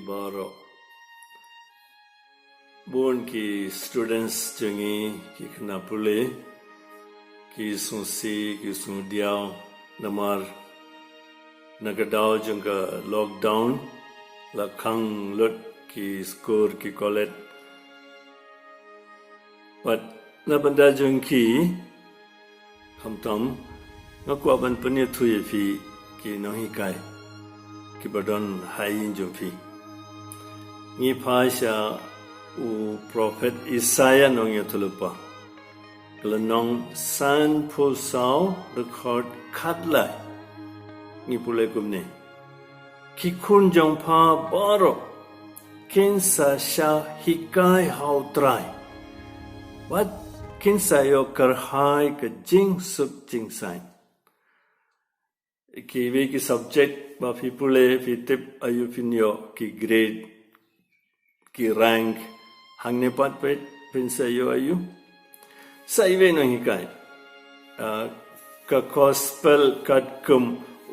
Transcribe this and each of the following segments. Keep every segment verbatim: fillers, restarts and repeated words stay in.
Baroh. Bun ki students jong ngi, ki khynnah pule, ki sngewsih, ki sngewdiaw, namar na ka daw jong ka lockdown, la khang lut ki skul, ki college. Bad na bynta jong ki, khamtam, nga kwah ban pynïathuh ïa phi ki nonghikai kiba don ha ïing jong phi. Ngi phai sha u prophet Isaiah nongïathuhlypa. Ka lynnong sanphew saw, dkhot khatlai. Ngi pule kumne. Ki khun jong pha baroh kin sa shah hikai ha u Trai, bad kin sa ïoh kyrhai ka jingsuk jingsaiñ. Kiwei ki subject ba phi pule, phi tip aïu phin ïoh ki grade, ki rank, hangne pat peit phin sa ïoh aïu. Sa iwei nonghikai. Ah, ka gospel katkum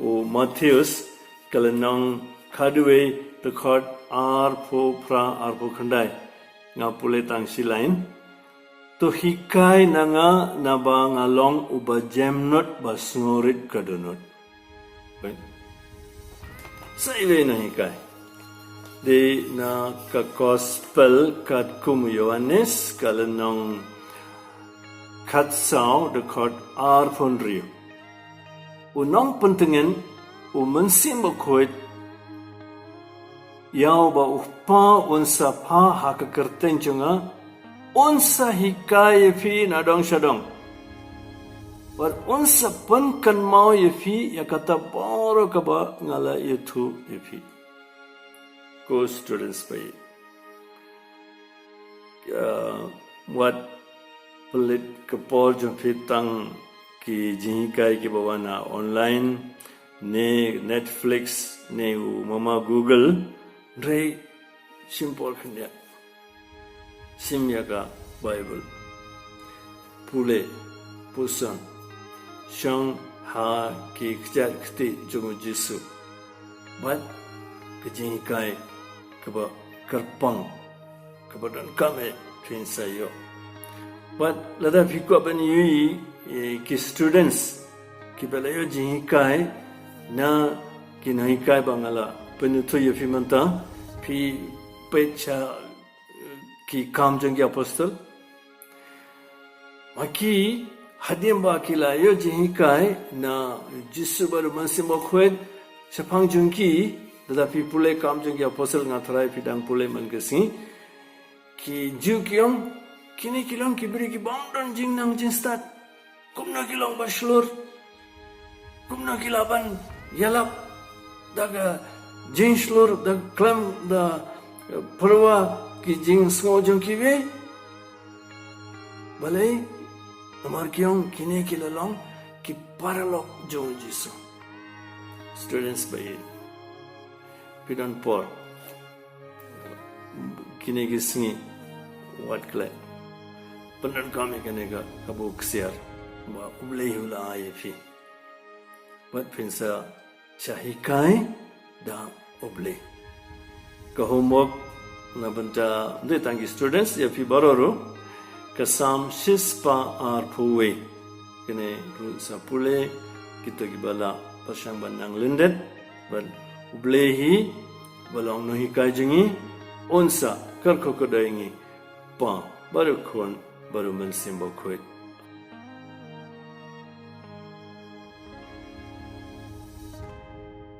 u Mathaios, ka lynnong khatwei, dkhot arphew phra, arphew khyndai. Nga pule tang shi lain. To hikai na nga, naba nga long uba jemnud ba sngewrit ka dohnud. Sa iwei nonghikai. Dei na ka gospel katkum u Ïoannis, ka lynnong khatsaw, dkhot arphew hynriew. U nongpyntngen, u Mynsiem Bakhuid, ïa uba u Kpa un sa phah ha ka kyrteng jong nga, un sa hikai ïa phi nadong shadong, bad un sa pynkynmaw ïa phi ïa kata baroh kaba nga la ïathuh ïa phi. Ko students ba ïeit, ah, wat pynleit ka por jong phi tang ki jinghikai kiba wan ha online, ne Netflix, ne u mama Google. Hynrei shim por khyndiat. Shim ïa ka Bible. Pule, puson, shong ha ki kjat kti jong u Jisu. Bad ka jinghikai kaba kyrpang, kaba donkam eh phin sa ïoh. Bad lada phi kwah ban ïohi, eh, ki students kiba la ïoh jinghikai na ki nonghikai ba nga la pynithuh ïa phi mynta, phi peit sha, eh, Ki Kam jong ki Apostol. Ma ki, hadien ba ki la ïoh jinghikai na u Jisu bad u Mynsiem Bakhuid shaphang jong ki, lada phi pule Kam jong ki Apostol, nga tharai phi dang pule man ka sngi. Ki Jiw ki ong, kine ki long ki briew ki bym don jingnang jingstad. Kumno ki long ba shlur? Kumno ki lah ban ïalap da ka jingshlur, da khlem da, eh, pyrwa ki jingsngew jong kiwei? Balei? Namar ki ong kine ki la long ki paralok jong u Jisu. Students ba ïeit, phi don por kine ki sngi, wat klet pyndonkam ïa kane ka, ka bok ksiar ba U Blei u la ai ïa phi. Bad phin sa shah hikai da U Blei. Ka homework na bynta, ym dei tang ki students, ïa phi baroh ruh, ka Salm shispah arphew wei. Kane ruh sa pule, kito kiba la pyrshang ban nang lyndet bad U Blei hi, ba long nonghikai jong ngi, un sa kyrkhu kyrdoh ïa ngi, Kpa, bad u Khun, bad u Mynsiem Bakhuid.